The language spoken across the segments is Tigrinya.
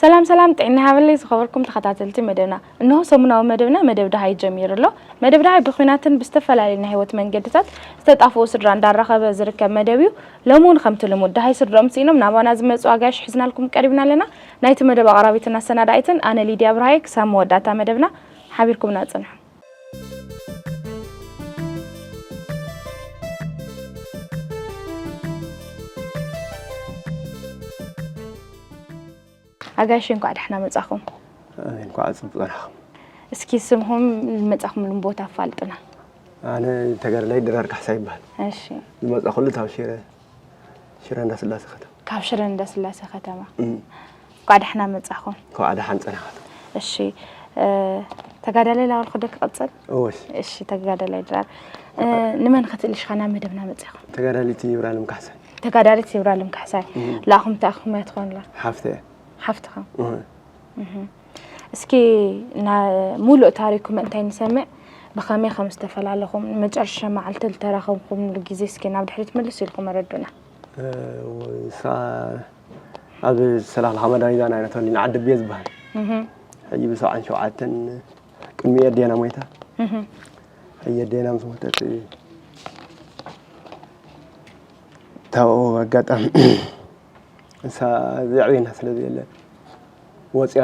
ሰላም ሰላም፣ ጥዕና ሃበለይ ዝኸበርኩም ተኸታተልቲ መደብና። እንሆ ሰሙናዊ መደብና መደብ ደሃይ ጀሚሩ ኣሎ። መደብ ደሃይ ብኲናትን ብዝተፈላለዩ ናይ ህይወት መንገድታት ዝተጣፍኡ ስድራ እንዳራኸበ ዝርከብ መደብ እዩ። ሎሚ እውን ከምቲ ልሙድ ደሃይ ስድርኦም ስኢኖም ናባና ዝመጹ ኣጋይሽ ሒዝናልኩም ቀሪብና ኣለና። ናይቲ መደብ ኣቕራቢትን ኣሰናዳኢትን ኣነ ሊድያ ብርሃየ። ክሳብ መወዳእታ መደብና ሓቢርኩምና ጽንሑ። ኣጋይሽ እንኳዕ ደሕና መጻኹም። ኣሜን፣ እንኳዕ ጽቡቅ ረኣኹም። እስኪ ስምኹም ዝመጻኹምሉ ቦታ ኣፋልጡና። ኣነ ተጋዳላይ ድራር ካሕሳ ይበሃል። እሺ። ዝመጻኹሉ ካብ ሽረ፣ ሽረ እንዳስላሴ ከተማ። ካብ ሽረ እንዳስላሴ ከተማ። እም። እንኳዕ ደሕና መጻኹም። እንኳዕ ደሓን ጸናሕኩም። እሺ፣ እ፣ ተጋዳላይ ላበልኩ ዶ ክቕጽል? እወ፣ እሺ። እሺ፣ ተጋዳላይ ድራር፣ እ፣ ንመን ክትእል ኢልካ ናብ መደብና መጺኹም? ተጋዳሊት ይብራለም ካሕሳይ። ተጋዳሊት ይብራለም ካሕሳይ። እም። ላኹም ተኣኹም እያ ትኾንላ? ሓፍተ እያ። ሓፍትኻ? እህ። እህ። እስኪ ና-፣ ሙሉእ ታሪኩም እንታይ ንሰምዕ፣ ብኸመይ ከም ዝተፈላለኹም፣ ንመጨረሻ መዓልቲ ዝተራኸብኩምሉ ግዜ እስኪ ናብ ድሕሪት ምልስ ኢልኩም ኣረዱና። እ፣ እሳ ኣብ ሰላም ለኻማ ዳዊዛ ናይ ተወሊድና ዓዲ ቤ ዝበሃል። እህ። ሕጂ ብሰብዓን ሸውዓተን ቅድሚ ኣዴና ሞይታ። እህ። ሕጂ ኣዴና ምስ ሞተት፣ ታው ኣጋጣሚ እሳ ዘዕቤና ስለ ዘየለ ወፂኣ።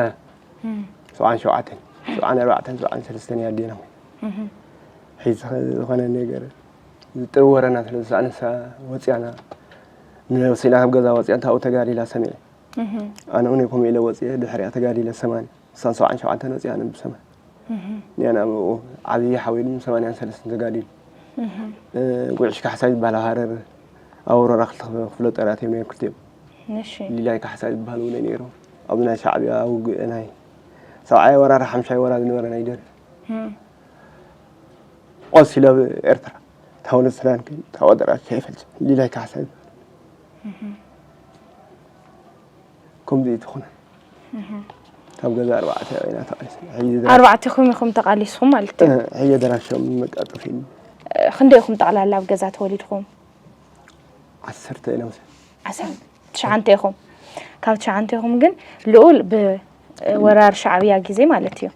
እም። ሰብዓን ሸውዓተን፣ ሰብዓን ኣርባዕተን፣ ሰብዓን ሰለስተን እያ ኣዴና። እህ። ሕዚ ዝኾነ ነገር ዝጥርወረና ስለ ዝሰኣነ እሳ ወፂኣና። ንነብሲና ካብ ገዛ ወፂኣ እንታኡ ተጋዲላ ሰሚዐ። እህ። ኣነ እውን ከምኡ ኢለ ወፂአ ድሕሪኣ ተጋዲለ ሰማንያ። እሳን ሰብዓን ሸውዓተን ወፂኣ ኣነ ብሰማንያ። እህ። ንያና ኣብኡ ዓብዪ ሓወይ ድማ ሰማንያን ሰለስተን ተጋዲሉ። እህ። እ፣ ጉዕሽ ካሕሳይ ዝበሃል ኣብ ሃረር ኣብ ወረራ ክልተ ክፍለ ጦራት እዮም ነይሮም ክልቲኦም። እሺ። ሊላይ ካሕሳይ ዝበሃል እውን ነይሩ። ኣብ ናይ ሻዕብያ ውግእ ናይ ሰብዓይ ወራር ሓምሻይ ወራር ዝነበረ ናይ ደርግ። እህ። ቆስ ኢለ ኣብ ኤርትራ ታውነ ስናን ግን ታወደራ ከይፈልጥ ሊላይ ካሕሳይ ዝበሃል። እህ። ከምዚ እዩ ትኹነ። እህ። ካብ ገዛ ኣርባዕተ ኢና ተቓሊስና። ሕጂ ድራር ኣርባዕቴኹም ኢኹም ተቓሊስኹም ማለት እዩ? እ፣ ሕጂ ድራር ሸም መቃጠፊ። እ፣ ክንደይ ኢኹም ጠቕላላ ኣብ ገዛ ተወሊድኹም? ዓሰርተ ኢና መሰለኝ። ዓሰርተ ትሽዓተ ኢኹም። ካብ ትሽዓተ ኢኹም ግን ልኡል ብ-፣ ወራር ሻዕብያ ግዜ ማለት እዩ።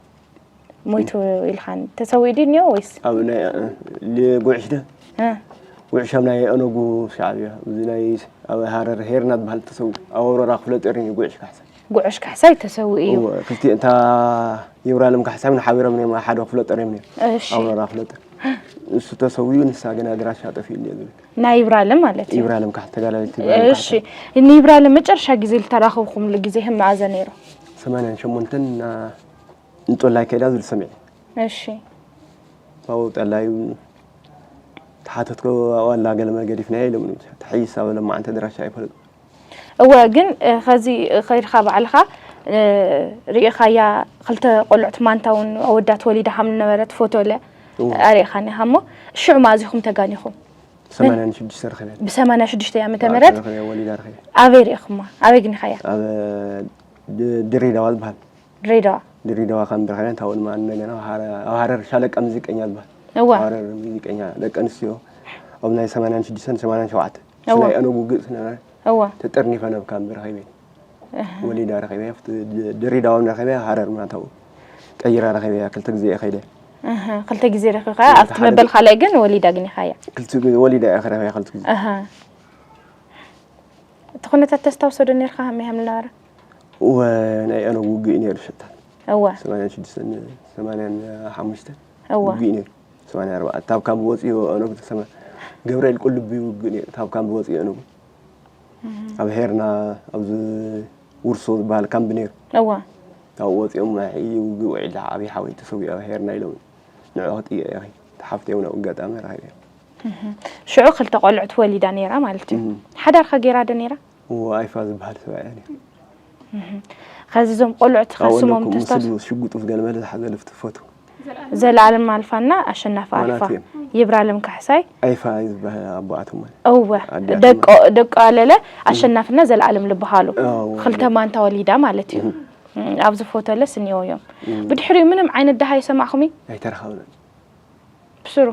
ሞይቱ ኢልካን ተሰዊኡ ድዩ እኒኦ ወይስ? ኣብ ናይ፣ እ፣ ል-፣ ጉዕሽ ደ? እ። ጉዕሽ ኣብ ናይ ኦነጉ ሻዕብያ፣ እዚ ናይ ኣብ ሃረር ሄርና ዝበሃል ተሰዊኡ። ኣብ ወረራ ክፍለ ጦር እዩ ጉዕሽ ካሕሳይ። ጉዕሽ ካሕሳይ ተሰዊኡ እዩ። እወ፣ ክልቲኡ እታ ይብራለም ካሕሳይ እውን ሓቢሮም እዮም፣ ሓደ ክፍለ ጦር እዮም ነይሮም። እሺ። ኣብ ወረራ ክፍለ ጦር። እሱ ተሰዊኡ፣ ንሳ ግን ኣድራሻ ጠፊኡ እኒኦ ዝብል። ናይ ይብራለም ማለት እዩ። ይብራለም ካሕ-፣ ተጋዳሊት ይብራለም እሺ። ካሕሳይ። ንይብራለም መጨረሻ ግዜ ዝተራኸብኩምሉ ግዜ ህም መኣዘ ነይሩ? ሰማንያን ሸሞንተን እና እንጦላይ ከይዳ ዝብል ሰሚዐ። እሺ። ኣብኡ ጠላዩ ተሓተትኮ፣ ዋላ ገለ መገዲፍናዮ ኢሎምኒ። ተሓይሳ በለ መዓንተ ድራሻ ኣይፈለጡ። እወ፣ ግን፣ እ፣ ኸዚ ኸይድካ ባዕልኻ፣ እ፣ ርኢኻያ፣ ክልተ ቆልዑት ማንታ እውን ኣወዳት ወሊዳ ከም ዝነበረት ፎቶ ለ እወ። ኣሪእኻኒ ኢኻ እሞ፣ ሽዑ መኣዚኹም ተጋኒኹም? ሰማንያን ሽዱሽተ ረኺበ። ብሰማንያ ሽዱሽተ ዓመተ ምህረት? ረኺበ፣ ወሊዳ ረኺበ። ኣበይ ርኢኹማ? ኣበይ ግኒኻያ? ኣብ ድ-፣ ድሬዳዋ ዝበሃል። ድሬዳዋ። ድሬዳዋ ከም ብርሃን ታውን ማን እንደገና ሃረ-፣ ኣብ ሃረር ሻለቃ ሙዚቀኛ ዝበሃል። እዋ። ሃረር ሙዚቀኛ ደቂ ኣንስትዮ ኣብ ናይ ሰማንያን ሽዱሽተን ሰማንያን ሸውዓተን። እዋ። ስናይ ኣነ ውግእ ስነበረ። እዋ። ተጠርኒፈ ነብካ ምረኸበ። እህ። ወሊዳ ረኸበ፣ ኣብቲ ድ-፣ ድሬዳዋ ረኸበ፣ ሃረር ማታው ቀይራ ረኸበ፣ ክልተ ግዜ እየ ከይደ። እህ፣ ክልተ ግዜ ረኺብካ፣ እህ፣ ኣብቲ ሓደ መበል ካልኣይ ግን ወሊዳ ግን ኢኻያ? ክልተ ግዜ ወሊዳ እየ ከረኸበ፣ ክልተ ግዜ። እህ። እቲ ኩነታት ተስታውሶ ዶ ነርካ ከመይ ከም ዝነበረ? እወ፣ ናይ ኦነግ ውግእ እዩ ነይሩ ሸታት። እወ። ሰማንያን ሽዱሽተን ሰማንያን ሓሙሽተን እወ። ውግእ እዩ ነይሩ። ሰማንያን ኣርባዕተን ታብ ካምቢ ወፂኡ ኦነግ ተሰማ-፣ ገብርኤል ቁልቢ ውግእ ነይሩ። ታብ ካምቢ ወፂኡ ኦነግ። እህ። ኣብ ሄርና፣ ኣብዚ ውርሶ ዝበሃል ካምቢ ነይሩ። እወ። ካብኡ ወፂኦም ናይ ውግእ ውዒልና ዓብዪ ሓወይ ተሰዊኡ ኣብ ሄርና ኢሎም። ንዕኡ ክጥይቕ እየ ከይደ። ተሓፍተይ እውን ኣብኡ ኣጋጣሚ ረኺበ። እህ። ሽዑ ክልተ ቆልዑት ወሊዳ ነይራ ማለት እዩ። እህ። ሓዳር ከ ገይራ ዶ ነይራ? እዎ፣ ኣይፋ ዝበሃል ሰብኣይ እያ ነይሩ። እህ። ኸዚ እዞም ቆልዑት ካብኡ ከስሞም ኣለኩም፣ ተስታውስ-? ምስሉ ሽጉጡ ዝገለመለ ዝሓዘ ልፍቲ ፎቶ። ዘለኣለም ኣልፋና ኣሸናፊ ኣልፋ። ማናት እዮም? ይብራለም ካሕሳይ። ኣይፋ እዩ ዝበሃል ኣቦኣቶም ማለት። እወ። ኣዲኣቶም ደቆ-፣ ማለት። ደቆ ኣለለ እህ። ኣሸናፍና ዘለኣለም ልበሃሉ። እዎ፣ ክልተ እዎ። ማንታ ወሊዳ ማለት እዩ። እህ። እም፣ ኣብዚ ፎቶ ለስ እኒኦ እዮም። እህ። ብድሕሪኡ ምንም ዓይነት ደሃይ ሰማዕኹም እዩ? ኣይተረኸብናን። ብስሩ።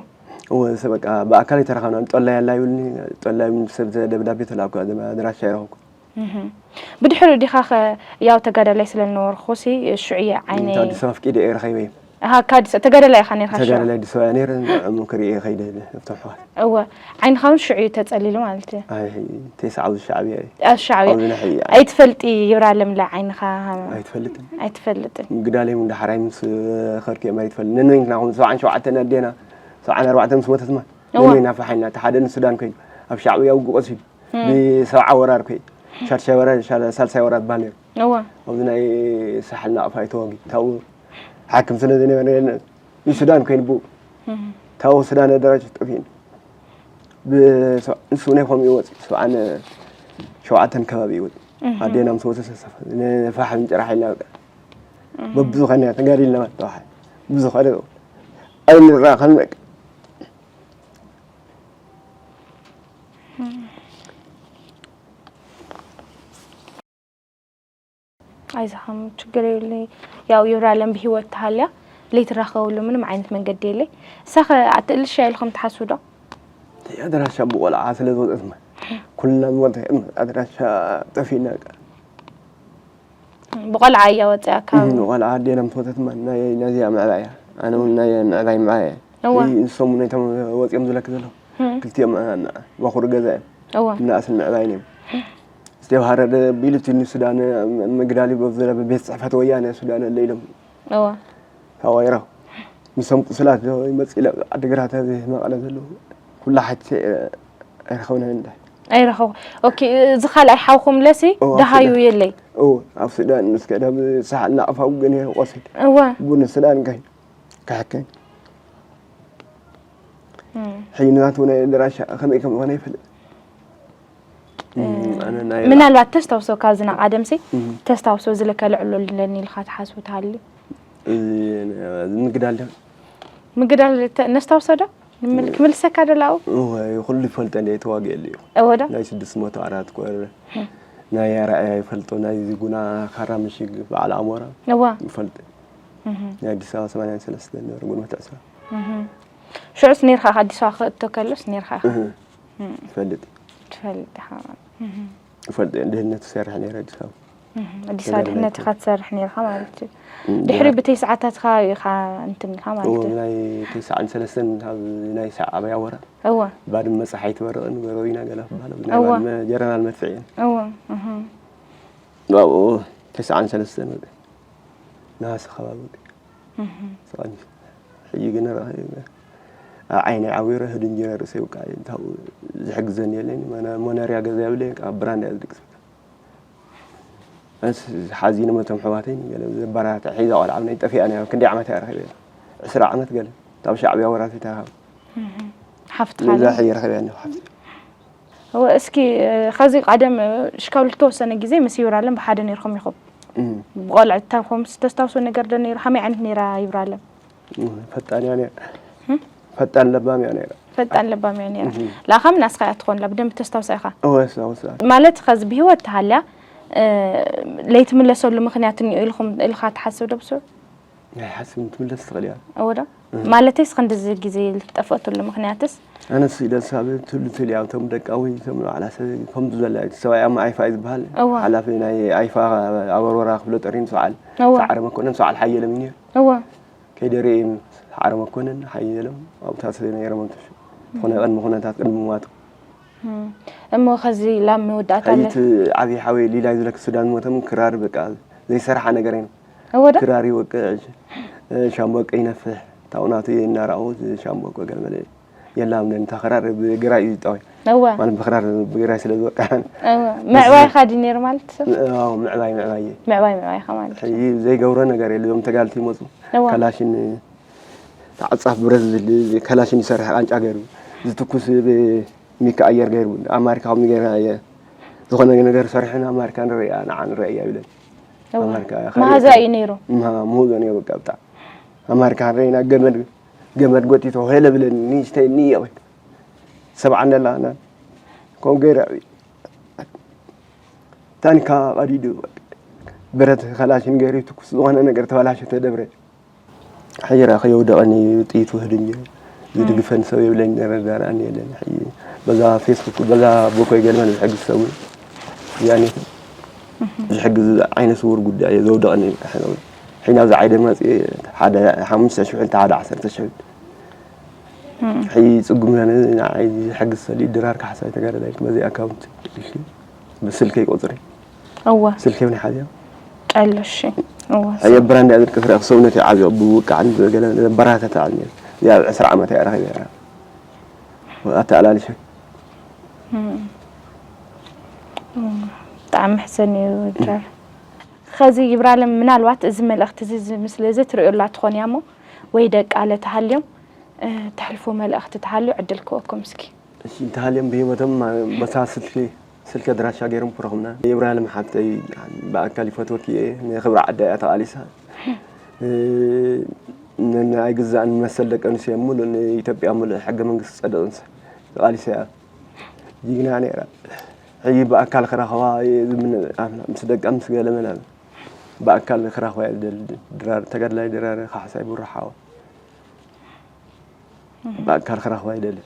እወ፣ ሰብ በቃ ብኣካል ኣይተራኸብናን። ጠላይ ኣላ ይብልኒ፣ ጠላይ ይብልኒ፣ ሰብ ደብዳቤ ተላእኩ፣ ኣድራሻ ኣይረኸብኩ። ብድሕሪኡ ዲኻ ኸ ያው ተጋዳላይ ስለ ዝነበርኩ ሲ ሽዑ እየ ዓይነይ እንተ ኣዲስ ኣበባ ኣፍቂደ እየ ረኸበዮም። ኣሃ፣ ካዲስ ተጋዳላይ ኢኻ ነርካ ሽዑ? ተጋዳላይ ኣዲስ ኣበባ ነይረ፣ ንዕኦም ክርኢ እየ ከይደ እቶም ኣሕዋት። እወ፣ ዓይንኻ እውን ሽዑ እዩ ተጸሊሉ ማለት እዩ። ኣይ፣ ተይሰዓብ ሻዕብያ እዩ። ኣብ ሻዕብያ ኣብዚ ናሕይ ኣይትፈልጢ ይብራለምላ ዓይንኻ ኣይትፈልጥን። ኣይትፈልጥን። ምግዳለይ እውን ዳሕራይ ምስ ኸድኩ እየ መሬት ፈልጥ። ነነይንትና ኹም ሰብዓን ሸውዓተን ኣዴና፣ ሰብዓን ኣርባዕተን ምስ ሞተት ማ እወ። ነነይና ፈሓይና፣ እቲ ሓደ ንሱዳን ኮይኑ ኣብ ሻዕብያ ውግእ ቀሲሉ ብሰብዓ ወራር ኮይ ሻድሻይ ወራር ሻ- ሳልሳይ ወራር ባል ነይሩ። እወ። ኣብዚ ናይ ሳሕል ናቕፋ እዩ ተዋጊኡ። ታው ሓክም ስለ ዘይነበረ ንሱዳን ኮይኑ ብኡ ታው ሱዳን ኣደራጅ ጠፊእን። ብሰ- ንሱ ናይ ከምኡ ይወፅእ ሰብዓን ሸውዓተን ከባቢ ይወፅእ። ኣዴና ምስ ወፀ ሰሰፈ ንፋሕ ምጭራሕ ኢልና በቃ በብዝኾነ ተጋዲልና ማለት ተባሓ ብዙኾነ ኣይንራኸብን በቃ ኣይዛኸም ችግር የብለይ። ያው ይብራለም ብህይወት ተሃልያ ለይትራኸብሉ ምንም ዓይነት መንገዲ የለይ። እሳኸ ኣትእልሻ ኢልኩም ትሓስቡ ዶ? ኣድራሻ ብቆልዓ ስለ ዝወፀት ማ ኩልና ዝሞተ ኣድራሻ ጠፊእና በቃ ብቆልዓ እያ ወፅያ ካብ ቆልዓ ኣዴና ምስ ወተት ማ ናይ ናዚኣ ምዕባይ እያ። ኣነ እውን ናይ ምዕባይ ምዕባይ እየ። እወ። ንሶም ነቶም ወፂኦም ዝለክ ዘለዉ ክልቲኦም በኹሪ ገዛ እዮም። እወ። እናእስን ምዕባይን እዮም። እስቴብ ሃረር ቢሉ እቲ ንሱዳን ምግዳል ይበብ ዘለ ቤት ፅሕፈት ወያነ ሱዳን ኣለ ኢሎም እወ። ታዋይራ ንሶም ቁስላት ይመፅ ኢለ ዓድግራት ኣብ መቐለ ዘለዉ ኩላ ሓቲ ኣይረኸብናን እንዳ ኣይረኸቡ ኦኬ። እዚ ካልኣይ ሓውኩም ለሲ እወ፣ ደሃዩ ስለ- የለይ እዎ ኣብ ሱዳን እስከ ዳብ ሳሓል ናቕፋ ውግን ይቆስድ እወ ቡን ሱዳን ከይ ክሕከኝ ሕይንታት እውን ኣድራሻ ከመይ ከም ዝኾነ ይፈልጥ። ኣነ ናይ ምናልባት ተስታውሶ ካብዚ ናቃደምሲ እም። ተስታውሶ ዝለከልዕሎ ኣለኒ ኢልካ ትሓስቡ ትሃልዩ እዚ ምግዳል ደ ምግዳል ተ- ነስታውሶ ዶ ንምል- ክምልሰካ ደላው እወ፣ ኩሉ ይፈልጠ እንደ ተዋጊ የለ እዩ እወ ዶ ናይ ስድስት መቶ ኣራት ኮር ናይ ኣርኣያ ይፈልጦ ናይ ዚጉና ካራ ምሽግ በዓል ኣሞራ እወ ይፈልጥ ናይ ኣዲስ ኣበባ ሰማንያን ሰለስተ ነሩ ጉንበት ዕስራ ሽዑስ ነርካ ኢኻ ኣዲስ ኣበባ ክእቶ ከሎስ ነርካ ኢኻ ይፈልጥ ትፈልጥ ኢኻ ይፈልጥ ድህነት ትሰርሕ ነረ ኣዲስ ኣበባ ኣዲስ ኣበባ ድሕነት ኢኻ ትሰርሕ ነርካ ማለት እዩ ድሕሪ ብተይ ሰዓታትካ ኢኻ እንትን ኢልካ ማለት እዩ ናይ ተስዓን ሰለስተን ኣብ ናይ ሰዓብ ያወራ እወ ባድመ ፀሓይ ትበርቕ ንበረው ኢና ገለ ክበሃል ኣብዚ ናይ እወ። ባድመ ጀረናል መድፍዕ እየን እወ እህ። ኣብኡ ተስዓን ሰለስተን ወደ ነሃሲ ከባቢ ወደ ሰቐኒ ሕጂ ግን ረኸ ኣብ ዓይነይ ዓዊረ ህድ እንጀራ ርእሰይ ውቃ እንታው ዝሕግዘኒ የለኒ መነ- ሞነርያ ገዛ የብለይ ካብ ብራንዳ እያ ዝድቅስ ኣስ ሓዚነ መቶም ኣሕዋተይ ገለ ዘባራተ ሒዛ ቆልዓ ናይ ጠፊኣ ነያ ክንደይ ዓመት እያ ረኺበ ዕስራ ዓመት ገለ ካብ ሻዕብያ ወራሲታ ካብ ሓፍትኻ ነዛ ድያ? ሕጂ ረኺበያ ኣለኹ ሓፍቲ እወ፣ እስኪ ኸዚ ቀደም እሽካብ ልተወሰነ ግዜ ምስ ይብራለም ብሓደ ነርኩም ኢኹም እም። ብቆልዕታኹም ዝተስታውሶ ነገር ዶ ነይሩ ከመይ ዓይነት ነይራ ይብራለም ፈጣን እያ ነይራ ፈጣን ለባም እያ ነይራ ፈጣን ለባም እያ ነይራ ላኻም ናስኻ እያ ትኾንላ ብደንብ ተስታውሳ ኢኻ እወሳ ወሳ ማለት ኸዚ ብህይወት ተሃልያ ለይትምለሰሉ ምኽንያት እኒኦ ኢልኩም ኢልካ ትሓስብ ዶ ብስሩ ናይ ሓስብ ትምለስ ትኽእል እያ እወ ዶ ማለተይስ ክንድዚ ግዜ ዝጠፈእትሉ ምኽንያትስ ኣነስ ኢለ ሳብ ትሉ ትልያ እቶም ደቃ ወይ እቶም ንባዕላ ሰብ ከምዚ ዘላ ሰብኣይ ኣማ ኣይፋ እዩ ዝበሃል እዋ። ሓላፊ ናይ ኣይፋ ኣበርወራ ክፍለ ጠሪን ሰዓል እዋ። ሰዓረ መኮነን ሰዓል ሓየሎም እዩ ነይሩ እወ ከይደሪእም ሰዓረ መኮነን ሓየሎም ኣብታ ስለ ነይሮም ኣምጥሹ ዝኾነ ቅድሚ ኩነታት ቅድሚ ምዋቱ እሞ ኸዚ ላብ መወዳእታ ሕይቲ ዓብዪ ሓወይ ሊላይ ዝለክ ሱዳን ሞቶም ክራር በቃ ዘይሰራሓ ነገር እዩ እወ ዶ ክራር ይወቅዕ ሻምበቆ ይነፍሕ ታውናቱ እናረኣዎ ሻምበቆ ገለመለ የላም ነንታ ክራር ብግራይ እዩ ዝጣወይ እወ ማለት ብክራር ብግራይ ስለ ዝወቅዐን እወ ምዕባይኻ ድዩ ነይሩ ማለት እዩ? ኣዎ ምዕባይ ምዕባይ እየ ምዕባይ ምዕባይኻ ማለት እዩ። ሕጂ ዘይገብሮ ነገር የለ እዞም ተጋልቲ ይመፁ እወ ከላሽን ተዓፃፍ ብረት ዝል ከላሽን ይሰርሕ ቃንጫ ገይሩ ዝትኩስ ብሚካ ኣየር ገይሩ ኣማሪካ ከም ገይራ እየ ዝኾነ ነገር ሰሪሕን ኣማሪካ ንርእያ ንዓ ንርእያ ይብለን እወ ኣማሪካ መሃዛ እዩ ነይሩ ምሃ- ምህዞ ነይሩ በቃ ብጣዕሚ ኣማሪካ ንርእና ገመድ ገመድ ጎቲቶ ሄለ ብለን ንስተይ ንየወ ሰብዓ እንደላና ከም ገይረ ታንካ ቀዲዱ ብረት ከላሽን ገይሩ ትኩስ ዝኾነ ነገር ተበላሸ ተደብረ ሕጅራ ከየውደቐኒ ጥይት ውህድ እንጂ ዝድግፈኒ ሰብ የብለይን፣ ዝረዳድኣኒ የለን። ሕጂ በዛ ፌስቡክ በዛ ቦኮይ ገለ መለ ዝሕግዝ ሰብ እውን ያኔ ዝሕግዝ ዓይነ ስውር ጉዳይ እየ ዘውደቐኒ። ሕጂ ኣብዚ ዓይደ መፅእ ሓደ ሓሙሽተ ሽሕ ኢልካ ሓደ ዓሰርተ ሽሕ ኢልካ ሕጂ ፅጉም ለነ ንዓይ ዝሕግዝ ሰሊእ ድራር ካሕሳይ ተጋደላይ በዚ ኣካውንት ኢልኪ ብስልከይ ቁፅሪ እወ ስልከይ እውን ሓዝያ ቀለሽ እወ ሕጂ ብራንድ ኣድርቂ ፍረ ሰውነት ይዓብዮ ብውቃዕን ብገለ በራተታ ዓልሚ እዚኣ ኣብ ዕስራ ዓመት እያ ረኺበ ኣተኣላልሸ ብጣዕሚ ሕሰን እዩ ድራር ኸዚ ይብራለም ምናልባት እዚ መልእኽቲ እዚ እዚ ምስሊ እዚ ትርእዩላ ትኾን እያ እሞ ወይ ደቃለ ተሃልዮም ተሕልፉ መልእኽቲ ተሃልዩ ዕድል ክወኩም እስኪ። እሺ እንተሃልዮም ብሂወቶም በታ ስልኪ ስልኪ ኣድራሻ ገይሮም ክረኹብና። ይብራለም ሓፍተይ ብኣካል ይፈትወኪ እየ ንክብሪ ዓዳ እያ ተቓሊሳ። ንኣይ ግዛእን መሰል ደቂ ኣንስትዮ እሞ ንኢትዮጵያ ሙሉእ ሕገ መንግስቲ ዝፀደቐ ተቓሊሳ እያ። ጅግና ነይራ። ሕጂ ብኣካል ክረኽባ እየ ዝምነ ኣምላኽ ምስ ደቃ ምስ ገለ መለ ብኣካል ክረኽባ እየ ዝደሊ። ድራር ተጋዳላይ ድራር ካሕሳይ ብሩኽ ሓወ ብኣካል ክረኽባ ይደሊ።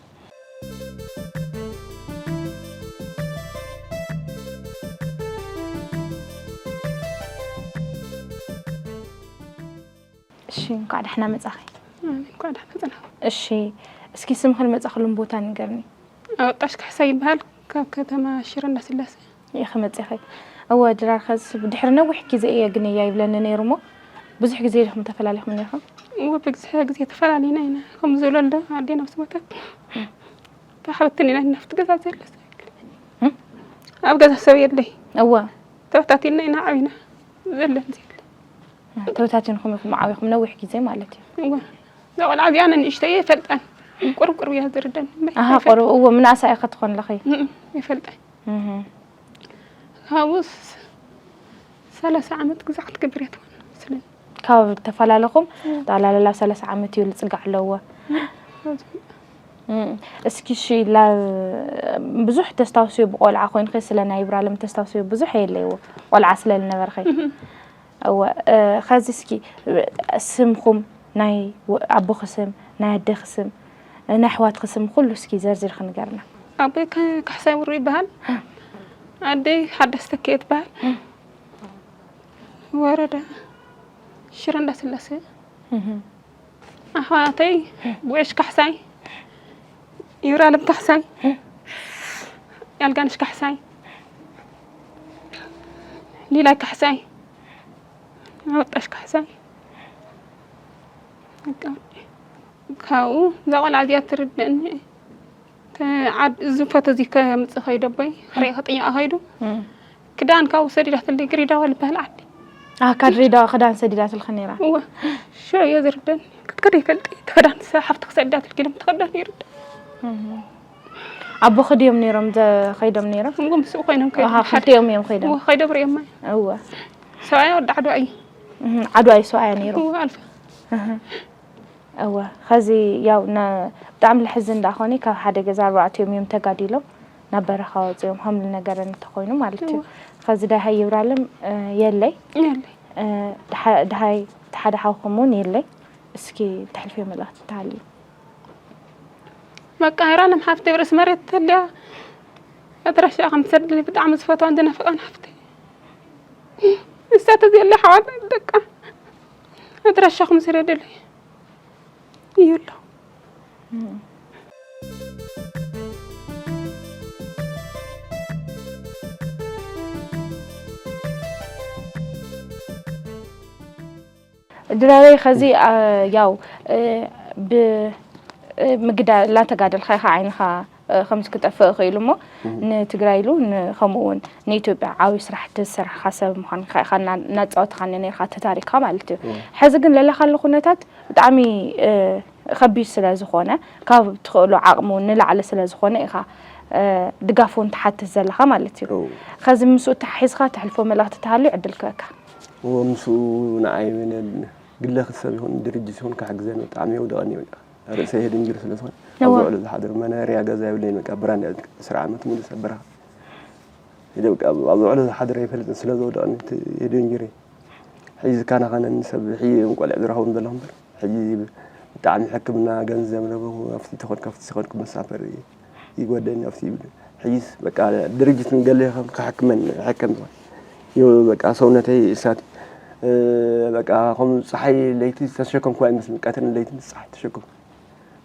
እሺ እንኳዕ ደሕና መጻኺ። እንኳዕ ደሕና መጻና። እሺ እስኪ ስምኽን መጻኽሉን ቦታ ንገርኒ። ኣወጣሽ ካሕሳይ ይበሃል ካብ ከተማ ሽረ እንዳስላሴ። ኢኺ መጺኺ። እወ ድራር ኸዚ ብድሕሪ ነዊሕ ግዜ እየ ግንያ ይብለኒ ነይሩ እሞ ብዙሕ ግዜ ዲኹም ተፈላሊኹም ነይርኩም? እወ ብግዜ ግዜ ተፈላሊና ኢና ከም ዝብለሉ ኣዴና ምስ ሞተት ተሓበትን ኢና ናፍቲ ገዛ ዘለ ኣብ ገዛ ሰብ የለይ። እወ ተበታቲና ኢና ዓቢና ዘለን ዘለ ተበታቲንኩም ኢኹም ዓቢኹም ነዊሕ ግዜ ማለት እዩ። እወ እዛ ቆልዓ እዚኣ ነንእሽተይ ኣይፈልጣን። ቁርብ ቁርብ እያ ዝርደን። ኣሃ ቆርብ እወ ምንኣሳ ኢኻ ትኾን ኣለኺ። እም፣ ኣይፈልጣን። እህ፣ ካብኡስ ሰላሳ ዓመት ግዛ ክትገብር እያ ትኾን መስለኒ። ካብ ተፈላለኹም ጠቕላላ ላብ ሰላሳ ዓመት እዩ ልፅጋዕ ኣለዎ። እም፣ እስኪ እሺ ላብ ብዙሕ ተስታውስዮ ብቆልዓ ኮይንኺ ስለ ናይ ይብራለም ተስታውስዮ ብዙሕ የለይዎ ቆልዓ ስለ ልነበርኺ። እወ ኸዚ እስኪ ስምኹም ናይ ኣቦኺ ስም ናይ ኣደኺ ስም ናይ ኣሕዋትኺ ስም ኩሉ እስኪ ዘርዚርኺ ንገርና። ኣቦይ ካሕሳይ ውሩ ይበሃል። ኣደይ ሓዳስ ተኪኤ ትበሃል። ወረዳ ሽረ እንዳስላሴ። ኣሕዋተይ ጉዕሽ ካሕሳይ፣ ይብራለም ካሕሳይ፣ ያልጋንሽ ካሕሳይ፣ ሊላይ ካሕሳይ፣ ኣወጣሽ ካሕሳይ። በቃ ካብኡ እዛ ቆልዓ እዚኣ ትርድእኒ። እዚ ፎቶ እዚ ከምፅእ ከይዱ ኣቦይ ክርኢ ክጥይቃ ከይዱ ክዳን ካብኡ ሰዲዳትለይ ግሪዳዋ ዝበሃል ዓዲ። ኣካ ድሬዳዋ ክዳን ሰዲዳትልኪ ነይራ። እወ ሽዑ እየ ዝርደኒ። ክትከዶ ይፈልጥ እየ። እቲ ክዳን ሓፍትኺ ሰዲዳትልኪ ኢሎም ተኸደኒ ይርደ። ኣቦኺ ድዮም ነይሮም ዘኸይዶም ነይሮም? እሞ ምስኡ ኮይኖም ከይዶም። ኣሃ ክልቲኦም እዮም ከይዶም። እወ ከይዶም ርእዮማ። እወ። ሰብኣያ ወዲ ዓድዋ እዩ። ዓድዋ እዩ ሰብኣያ ነይሩ። እወ ኣልፋ። እወ ኸዚ ያው ብጣዕሚ ለሕዝን ደኣ ኾነ ካብ ሓደ ገዛ ኣርባዕቲኦም እዮም ተጋዲሎም ናብ በረኻ ወፂኦም ሃምሊ ነገረን እንተኾይኑ ማለት እዩ ኸዚ ደሃይ ይብራለም የለይ ደሃይ ተሓደ ሓውኹም እውን የለይ እስኪ ተሕልፍዮ መልእኽቲ እንተሃልዩ መቃ ይብራለም ሓፍተይ ርእሲ መሬት ተልያ ኣድራሻ ከም ትሰድልኒ ብጣዕሚ ዝፈትዋን ዝናፍቃን ሓፍተይ ንሳ ተዘየላ ሓዋት ደቃ ኣድራሻኹም ስደድለይ እዩ ኣሎ። ድራረይ ኸዚ ያው ብምግዳል እናተጋደልካ ኢኻ ዓይንኻ ከምዚ ክጠፍእ ይኽእል እሞ ንትግራይ ኢሉ ከምኡ እውን ንኢትዮጵያ ዓብዪ ስራሕቲ ዝሰራሕኻ ሰብ ምዃንካ ኢኻ እናፃወትኻኒ ነርካ ተታሪኽካ ማለት እዩ። ሕዚ ግን ለለኻሉ ኩነታት ብጣዕሚ ከቢድ ስለ ዝኾነ ካብ ትኽእሎ ዓቕሚ እውን ንላዕሊ ስለ ዝኾነ ኢኻ ድጋፍ እውን ትሓትት ዘለኻ ማለት እዩ። ከዚ ምስኡ ተሓሒዝካ ተሕልፎ መልእኽቲ ተሃልዩ ዕድል ክበካ። እዎ ምስኡ ንዓይ ግለ ክሰብ ይኹን ድርጅት ይኹን ክሕግዘኒ ብጣዕሚ የውደቐኒ እዩ። በቃ ርእሰይ ሄድንግር ስለ ዝኾነ ኣብ ዝውዕሎ ዝሓድር መናርያ ገዛ የብለይን። በቃ ብራንዳ ዕስራ ዓመት ሙሉእ ሰብ በረኻ ሂደ በቃ ኣብ ዝውዕሎ ዝሓድር ኣይፈልጥን ስለ ዘውደቐኒ እቲ ሄድንግር እዩ። ሕጂ ዝከናኸነኒ ሰብ ሕጂ እዮም ቆልዕ ዝረኸቡ ዘለኹ እምበር ሕጂ ብጣዕሚ ሕክምና ገንዘብ ነበርኩ። ኣብቲ ተኾድኩ ኣብቲ ተኾድኩ መሳፈሪ ይጎደኒ ኣብቲ ይብል። ሕይስ በቃ ድርጅት ንገለ ከም ክሕክመን ሕከም ይብል። ይው በቃ ሰውነተይ እሳት በቃ ከም ፀሓይ ለይቲ ዝተሸከምኩ ኣይመስልን። ቀትርን ለይትን ፀሓይ ተሸከምኩ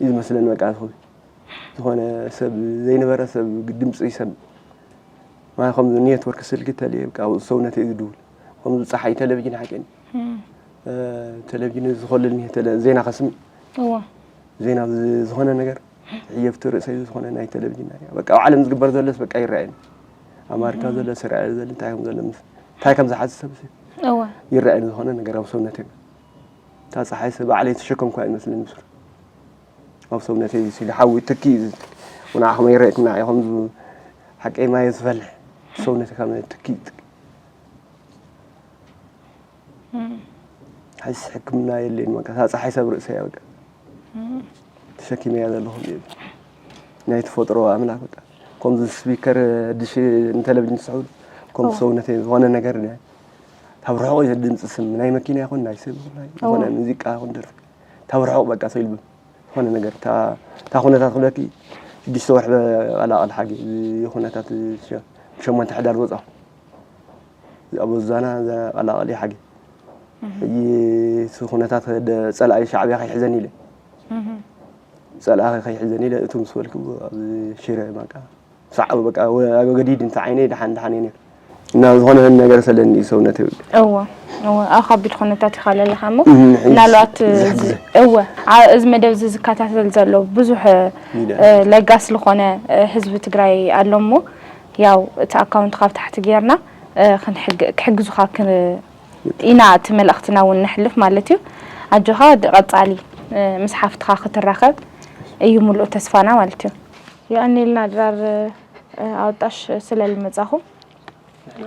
እዩ ዝመስለን። በቃ ዝኾነ ሰብ ዘይነበረ ሰብ ድምፂ ይሰምዕ። ማለት ከምዚ ኔትወርክ ስልኪ ተልየ በቃ ሰውነተይ ዝድውል ከምዚ ፀሓይ ቴሌቪዥን ሓቂን ቴሌቪዥን ዝኸልል ዜና ከስምዕ እዋ ዜና ዝኾነ ነገር ሕየፍቲ ርእሰይ ዝኾነ ናይ ቴሌቪዥን ናይ በቃ ኣብ ዓለም ዝግበር ዘሎስ በቃ ይረኣየኒ። ኣማሪካ ዘሎ ስራኤል ዘሎ እንታይ ከም ዘሎ እንታይ ከም ዝሓስብ እዋ ይረኣየኒ። ዝኾነ ነገር ኣብ ሰውነተይ እታ ፀሓይ ሰብ ባዕለይ ተሸከምኳ ይመስለኒ። ብሱር ኣብ ሰውነተይ ሲሉ ሓዊ ትኪ እዩ ዝብል። ንዓኹም ይረእኩም ንዓኹም ሓቀይ ማየ ዝፈልሕ ሰውነተይ ካብ ትኪ ትኪ ሓይስ ሕክምና የለን። በቃ እታ ፀሓይ ሰብ ርእሰ እያ በቃ ተሸኪመያ ዘለኹም እዩ ናይ ተፈጥሮ ኣምላክ በቃ ከምዚ ስፒከር ድሽ ንቴሌቪዥን ዝስሕቡ ከም ሰውነተይ ዝኾነ ነገር ካብ ርሑቕ ድምፂ ስም ናይ መኪና ይኹን ናይ ሰብ ይኹን ናይ ዝኾነ ሙዚቃ ይኹን ደርፊ ካብ ርሑቕ በቃ ሰው ይልብም ዝኾነ ነገር እታ ኩነታት ክብለኪ ሽዱሽተ ወርሒ ቀላቐል ሓጊ ኩነታት ብሸሞንተ ሕዳር ዝወፃኹ ኣብ ዛና ቀላቐል ሓጊ ሕጂ እቲ ኩነታት ፀላኢ ሻዕብያ ከይሕዘኒ ኢለ ፀላኢ ከይሕዘኒ ኢለ እቱ ምስ በልክ ኣብ ሽረ ማቃ ሳዕ በቃ ገዲድ እንተ ዓይነይ ደሓን ደሓን እየ ነይሩ እና ዝኾነ ነገር ሰለኒ እዩ ሰውነተይ ውድእ እወ እወ ኣብ ከቢድ ኩነታት ኢኻ ዘለኻ እሞ እም፣ ሕጂ ምናልባት ዝሕግዘ። እወ ዓ- እዚ መደብ እዚ ዝከታተል ዘሎ ብዙሕ ሚድያ። እ፣ ለጋስ ዝኾነ እ፣ ህዝቢ ትግራይ ኣሎ እሞ ያው እቲ ኣካውንት ካብ ታሕቲ ጌርና እ፣ ክንሕግ- ክሕግዙኻ ክ- ኢና እቲ መልእኽትና እውን ነሕልፍ ማለት እዩ። ኣጆኻ ድ- ቀጻሊ እ፣ ምስ ሓፍትኻ ክትራኸብ እዩ ሙሉእ ተስፋና ማለት እዩ። የቐንየልና ድራር ኣወጣሽ ስለ ልመጻኹም።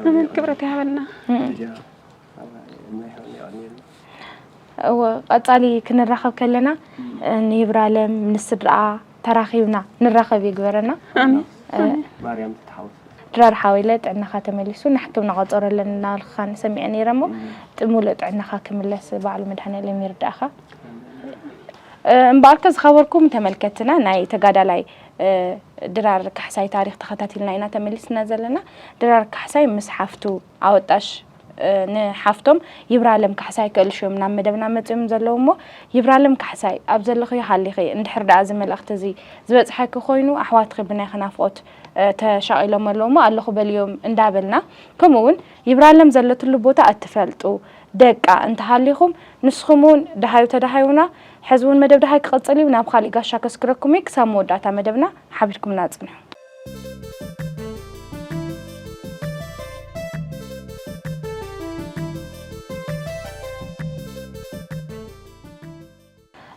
ኣሜን። ክብረት ይሃበልና። እወ፣ ቀጻሊ ክንራኸብ ከለና ንይብራለም ንስድራኣ ተራኺብና ንራኸብ ይግበረና። ኣሜን። ማርያም ትትሓወስ። ድራር ሓወይለ ጥዕናኻ ተመሊሱ ንሕክምና ቆጸሮ ኣለና እናበልካ ንሰሚዐ ነይረ እሞ ጥሙሉእ ጥዕናኻ ክምለስ ባዕሉ መድሃኒኣለም ይርዳእኻ። እምበኣርከ ዝኸበርኩም ተመልከትና ናይ ተጋዳላይ ድራር ካሕሳይ ታሪኽ ተኸታቲልና ኢና ተመሊስና ዘለና። ድራር ካሕሳይ ምስ ሓፍቱ ኣወጣሽ ንሓፍቶም ይብራለም ካሕሳይ ክእልሹ እዮም ናብ መደብና መፂኦም ዘለዉ እሞ ይብራለም ካሕሳይ ኣብ ዘለኽዮ ሃሊኺ እንድሕር ደኣ እዚ መልእኽቲ እዚ ዝበፅሐኪ ኮይኑ ኣሕዋትኺ ብናይኺ ናፍቆት ተሻቒሎም ኣለዉ እሞ ኣለኹ በልዮም እንዳበልና ከምኡ እውን ይብራለም ዘለትሉ ቦታ እትፈልጡ ደቃ እንተሃሊኹም ንስኹም እውን ደሃዩ ተደሃዩና ሕዚ እውን መደብ ደሃይ ክቕፅል እዩ ናብ ካሊእ ጋሻ ከስክረኩም እዩ ክሳብ መወዳእታ መደብና ሓቢርኩምና ፅንሑ።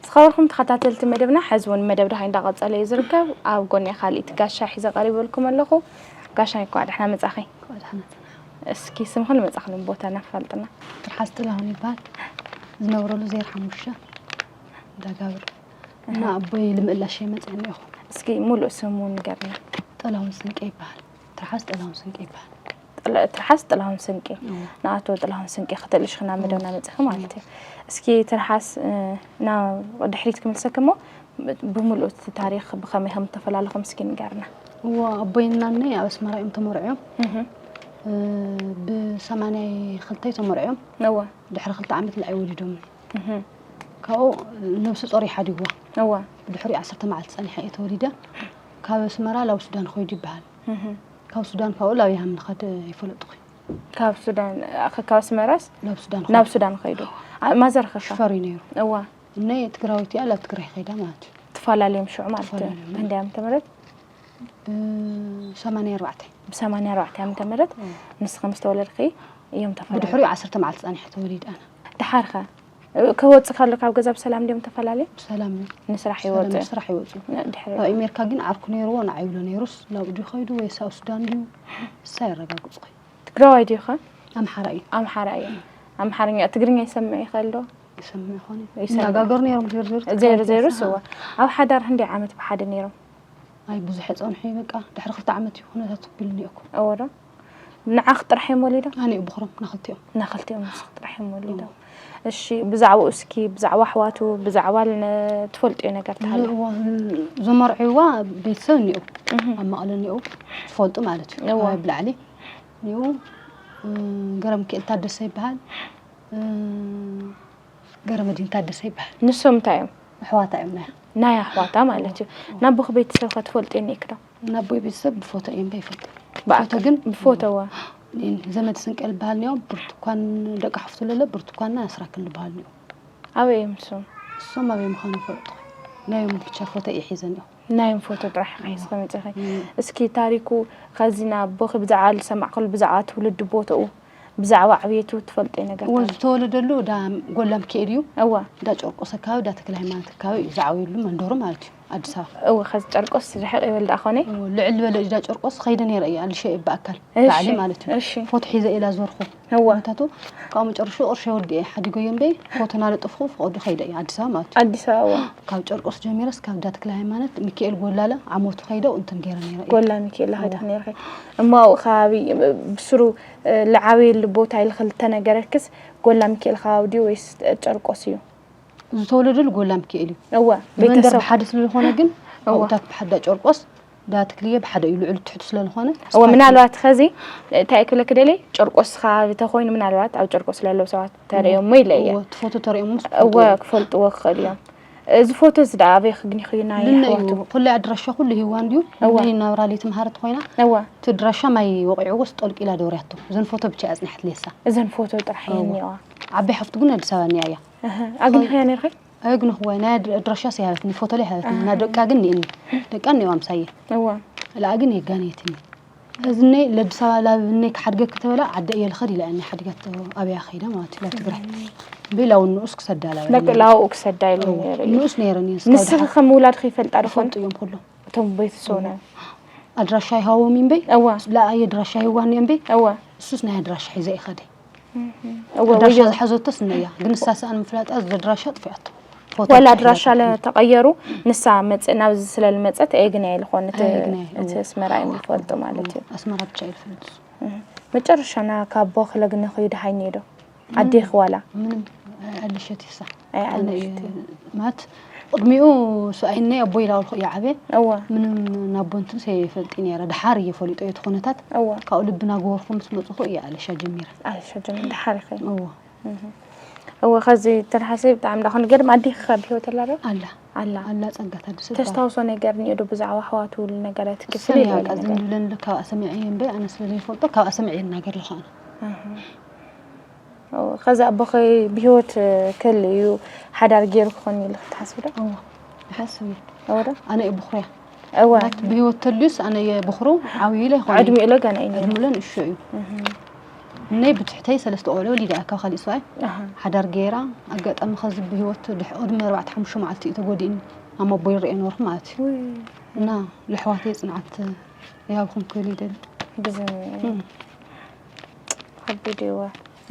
ዝኸበርኩም ተኸታተልቲ መደብና ሕዚ እውን መደብ ደሃይ እንዳቐፀለ እዩ ዝርከብ ኣብ ጎኒ ካሊእቲ ጋሻ ሒዘ ቀሪበልኩም ኣለኹ። ጋሻ እንኳዕ ደሕና መፃኺ። እስኪ ስምኽን መፃኽልን ቦታ ነፋልጥና። ትርሓስ ጥላሁን ይበሃል። ዝነብረሉ ዜሮ ሓሙሽተ እንዳጋብር እና ኣቦይ ልምእላሽ መፅእ እኒኹ። እስኪ ሙሉእ ስሙ ንገርና። ጥላሁን ስንቄ ይበሃል። ትርሓስ ጥላሁን ስንቄ ይበሃል። ጥለ- ትርሓስ ጥላሁን ስንቄ እዎ። ንኣቶ ጥላሁን ስንቄ ከተልእሽኽና መደብና መፅእኺ ማለት እዩ። እስኪ ትርሓስ ናብ ድሕሪት ክምልሰክ እሞ ብምሉእ እቲ ታሪኽ ብኸመይ ከም እተፈላለኹም እስኪ ንገርና። እዎ ኣቦይና እነይ ኣብ ኣስመራ እዮም ተመርዕዮም። እህ፣ ብሰማንያይ ክልተይ ተመርዕዮም። እወ። ድሕሪ ክልተ ዓመት ንዓይ ወሊዶም። እህ፣ ካብኡ ነብሲ ጾር ይሓድግዋ። እወ። ብድሕሪኡ ዓሰርተ መዓልቲ ጸኒሐ እየ ተወሊደ። ካብ ኣስመራ ላብ ሱዳን ኾይዱ ይበሃል። እህ፣ ካብ ሱዳን ካብኡ ላብ ያም ንኸድ ይፈለጥኹ። ካብ ሱዳን ኣኸ- ካብ ኣስመራስ ናብ ሱዳን ናብ ኾይዱ። ሱዳን ኸይዱ። ኣ- ማዘር ኸ ሹፈር እዩ ነይሩ። እዋ። እነ ትግራዊት እያ ላብ ትግራይ ኸይዳ ማለት እዩ። ትፈላለዮም ሽዑ ማለት እዩ። ትፈላለዮም። ክንደይ ዓመተ ምህረት? ብ84። ብ84 ዓመተ ምህረት እዋ። ንስኺ ምስ ተወለድኺ እዮም ተፈላለዮም። ብድሕሪኡ ዓሰርተ መዓልቲ ጸኒሐ ተወሊድ ኣነ። ደሓር ኸ ክወጽእ ከሎ ካብ ገዛ ብሰላም ድዮም ተፈላለዮም? ብሰላም እዩ። ንስራሕ ብሰላም ይወጽእ? ንስራሕ ይወጽኡ። ን- ድሕሪ ኣብ ኣሜሪካ ግን ዓርኩ ነይርዎ ንዓይ ይብሎ ነይሩስ ላብኡ ድዩ ኸይዱ ወይ ሳብ ሱዳን ድዩ እሳ የረጋግጹ። ትግራዋይ ድዩ ኸ? ኣምሓራ እዩ። ኣምሓራ እዩ። ኣምሓርኛ ትግርኛ ይሰምዕ ይኽእል ዶ? ይሰምዕ ይኾን እዩ። ይሰምዕ። ይነጋገሩ ነይሮም ዜሮ ዜሮ ዜሮ ትግራይ ዜሮ ተሳ- ስዋ ኣብ ሓዳር ክንደይ ዓመት ብሓደ ነይሮም? ኣይ ብዙሕ የጸንሑ እዩ በቃ ድሕሪ ክልተ ዓመት እዩ ኩነታት ክብልኒ እኮ። እወ ዶ? ንዓኽ ጥራሕ እዮም ወሊዶም? ኣነ እዩ ብኹሮም ንኽልቲኦም። ንኽልቲኦም ንስኽ ጥራሕ እዮም ወሊዶም። እሺ፣ ብዛዕባኡ እስኪ፣ ብዛዕባ ኣሕዋቱ፣ ብዛዕባ ል-፣ ትፈልጥዮ ነገር ተሃልዩ? እዋ፣ እዞም መርዕዋ ቤተሰብ እኒኦ፣ እህ። ኣብ መቐለ እኒኦ፣ ዝፈልጡ ማለት እዩ። እዋ። ኣብ ብላዕሊ እኒኦ፣ እ፣ ገረምኪኤል ታደሰ ይበሃል። እ፣ ገረመዲን ታደሰ ይበሃል። ንሶም እንታይ እዮም? ኣሕዋታ እዮም ናይ። ናይ ኣሕዋታ ማለት እዩ። ናቦኺ ቤተሰብኸ ትፈልጥዮ እኒኤኪ ዶ? ናቦይ ቤተሰብ ብፎቶ እዮም በይፈልጡ። ብኣካ-፣ ፎቶ ግን ብፎቶ፣ እዋ። ኒን ዘመድ ስንቀል በሃል እኒኦ፣ ብርቱኳን ደቂ ሓፍቱ ለለ፣ ብርቱኳንና ኣስራክን ዝበሃል እኒኦ። ኣበይ እዮም ንሶም? እሶም ኣበይ ምዃኑ ይፈልጡ። ናዮም ብቻ ፎቶ እየ ሒዘ እኒኦ። ናዮም ፎቶ ጥራሕ ሒዝኪ መፂኺ። እም። እስኪ ታሪኩ ኸዚ ናቦኺ ብዛዕባ ዝሰማዕክሉ ብዛዕባ ትውልዲ ቦታኡ፣ ብዛዕባ ዕብየቱ ትፈልጥዮ ነገር እወ፣ ኣሎ? ዝተወለደሉ ዳ ጎላ ሚካኤል እዩ። እወ። ዳ ጨርቆስ ኣካባቢ፣ ዳ ተክለ ሃይማኖት ኣካባቢ እዩ ዝዓብየሉ መንደሩ ማለት እዩ፣ ኣዲስ ኣበባ። እወ፣ ኸዚ ጨርቆስ ርሕቕ ይበል ደኣ ኾነ? እወ፣ ልዕል ዝበለ እዩ ዳ ጨርቆስ፣ ኸይደ ነይረ እየ፣ ኣልሸ እየ ብኣካል፣ እሺ፣ ባዕሊ ማለት እዩ። እሺ። ፎቶ ሒዘ እየ ላዞርኩ። እወ። ቦታቱ፣ ካብኡ መጨረሹ ቅርሸ ወዲኤ ሓዲጎዮ እምበይ፣ ፎቶ ናለጠፍኩ ፍቐዱ ኸይደ እየ፣ ኣዲስ ኣበባ ማለት እዩ። ኣዲስ ኣበባ፣ እወ። ካብ ጨርቆስ ጀሚረስ፣ ካብ ዳ ተክለ ሃይማኖት፣ ሚካኤል ጎላለ፣ ዓመቱ ኸይደ፣ እንትን ገይረ ነይረ እየ። ጎላ ሚካኤል ኸይደ እወ። ነይረ። እሞ ኣብኡ ከባቢ፣ ብስሩ፣ እ፣ ልዓበየሉ ቦታ ኢልኺ ልተነገረክስ፣ ጎላ ሚካኤል ከባቢ ድዩ ወይስ ጨርቆስ እዩ? ዝተወለደሉ ጎላ ሚካኤል እዩ። እወ፣ መንደር ቤተሰብ። ብሓደ ስለ ዝኾነ ግን፣ እወ። ኣብኡታት ብሓደ ጨርቆስ፣ ዳ ተክልየ ብሓደ እዩ፣ ልዕሉ ትሕቱ ስለ ዝኾነ፣ እወ፣ ስፓልት ምናልባት ኸዚ፣ እንታይ ክብለኪ ደልየ፣ ጨርቆስ ከባቢ ተኾይኑ፣ ምናልባት ኣብ ጨርቆስ ለለዉ ሰባት ተርእዮሞ ኢለ እየ። እወ፣ እቲ ፎቶ ተርእዮሞ እወ፣ ክፈልጥዎ። ክፈልጥዎ ክኽእሉ እዮም። እዚ ፎቶ እዚ ደኣ ኣበይ ክግኒኽዩ ናይ ንነይ ኣሕዋቱ? ኩሉ ኣድራሻ ኩሉ ሂዋ እንድዩ። እወ። ንነይ ናብራ ለይቲ መሃረት ኮይና። እወ። እቲ ኣድራሻ ማይ ወቂዕዎስ ጠልቂላ ደውርያቶ። እዘን ፎቶ ብቻ እያ ኣጽኒሓት ሌሳ። እዘን ፎቶ ጥራሕ እየን እወ። እኒዋ። ዓባይ ሓፍቱ ግን ኣዲስ ኣበባ እኒኣ እያ። እህ፣ ኣግኒኽያ ነይርኺ? ኣግንኽዋ፣ ናይ ኣድ-፣ ኣድራሻስ ይሃበትኒ፣ ፎቶ ላይ ይሃበትኒ። ኣህ። እና ደቃ ግን እኒእኒ። ደቃ እኒዋ ምሳየ። እወ። ላ ግን የጋነየትኒ። እዚ እነይ ለአዲስ ኣበባ ላብ እነይ ክሓድገኪ ተበላ ዓደ እየ ልኸድ ኢላ እያ ሓዲጋቶ ኣብያ ከይዳ ማለት እዩ፣ ላብ ትግራይ። እምበይ ላው ንኡስ ክሰዳ ላበ በቃ እያ። ላውኡ ክሰዳ ኢሉ እዎ፣ ነይሩ እዩ። ንኡስ ነይረን እየን፣ እስካብ ንስኺ ደሓር ከም ውላድኺ ይፈልጣ ዶ ይፈልጡ ኾነ? እዮም ኩሎም። እቶም ቤተሰብና። እዎ። ኣድራሻ ይሃቦም እምበይ? እዋ። ላኣየ ኣድራሻ ይዋኒ እምበይ? እዋ። እሱስ ናይ ኣድራሻ ሒዘ ይኸደ። እህ። እወ፣ ኣድራሻ ወዮ። ዝሓዘቶስ እነያ፣ ግን ንሳ ሰኣን ምፍላጣ እዚ ኣድራሻ ጥፊኣቶ። ፎቶ ወላ ኣድራሻ ተላጠፈ። ለተቐየሩ፣ ንሳ መጽእ፣ ናብዚ ስለ ልመጸት፣ ኣየግናየ ልኾን እቲ፣ ኣየግናየ፣ እቲ እዎ። ኣስመራ እዮም ልፈልጡ ማለት እዎ፣ እዩ። ኣስመራ ብቻ እዩ ልፈልጡ። እህ። መጨረሻና ካብ ቦኽለ ግን ንኽዩ ደሃይ ኔዶ? ኣዴኺ ዋላ? ምንም፣ ኣልሸት ይሳ። ኣይ፣ ኣነ ኣልሸት። እየ፣ ማለት፣ ቅድሚኡ ሰብኣይነይ ኣቦይ ላውልኩ እየ ዓብየ። እወ። ምንም ናቦ እንትን ሰይፈልጥ ነይረ። ደሓር እየ ፈሊጦ እቲ ኩነታት። እወ። ካብኡ ልቢ ናገበርኩ ምስ መፅኹ እየ ኣለሻ ጀሚረ። ኣለሻ ጀሚረ፣ ደሓር ኢኺ። እወ። እህ። እወ፣ ከዚ ተልሓሲ ብጣዕሚ ዳኹን ገርም ኣዴኺ ከ ብህይወት ኣላ ዶ? ኣላ። ኣላ። ኣላ ጸጋ ታደሰ ትበሃል። ተስታውሶ ነገር እኒኦ ዶ ብዛዕባ ኣሕዋቱ ነገራት ክፍሊ እሰን እያ፣ ይበለ ቃ ነገር? ዝም ዝብለን ካብ ኣሰሚዐ እየ እምበይ፣ ኣነ ስለ ዘይፈልጦ ካብ ኣሰሚዐ እየ እናገር ለኻ ኣነ። እህ። ኦ፣ ከዚ ኣቦኺ ብህይወት ክህሉ እዩ፣ ሓዳር ገይሩ ክኾን ኢልኺ ትሓስቢ ዶ? እወ፣ ይሓስብ እየ። እወ ዶ? ኣነ እየ ብኹርያ። እወ። ማለት ብህይወት ተልዩስ ኣነ እየ ብኹሩ፣ ዓብዩ ኢለ ይኾን። ዕድሚኡ ለ ገና እዩ ነይሩ። ዕድሚኡ ለ ንእሽቶ እዩ። እህ። እነይ ብትሕተይ ሰለስተ ቆልዑ ወሊዳ እያ፣ ካብ ካሊእ ሰብኣይ ኣሃ። ሓዳር ገይራ፣ ኣጋጣሚ ከዚ ብህይወት ድሕ-፣ ቅድሚ ኣርባዕተ ሓሙሽተ መዓልቲ እዩ ተጎዲእኒ። ኣብ ኣቦይ ይረኤ ነበርኩ ማለት እዩ። ውይ። እና ለሕዋተይ ጽንዓት ይሃብኹም ክብል ይደሊ። ብዝም-፣ እም። ከቢድ እዩ።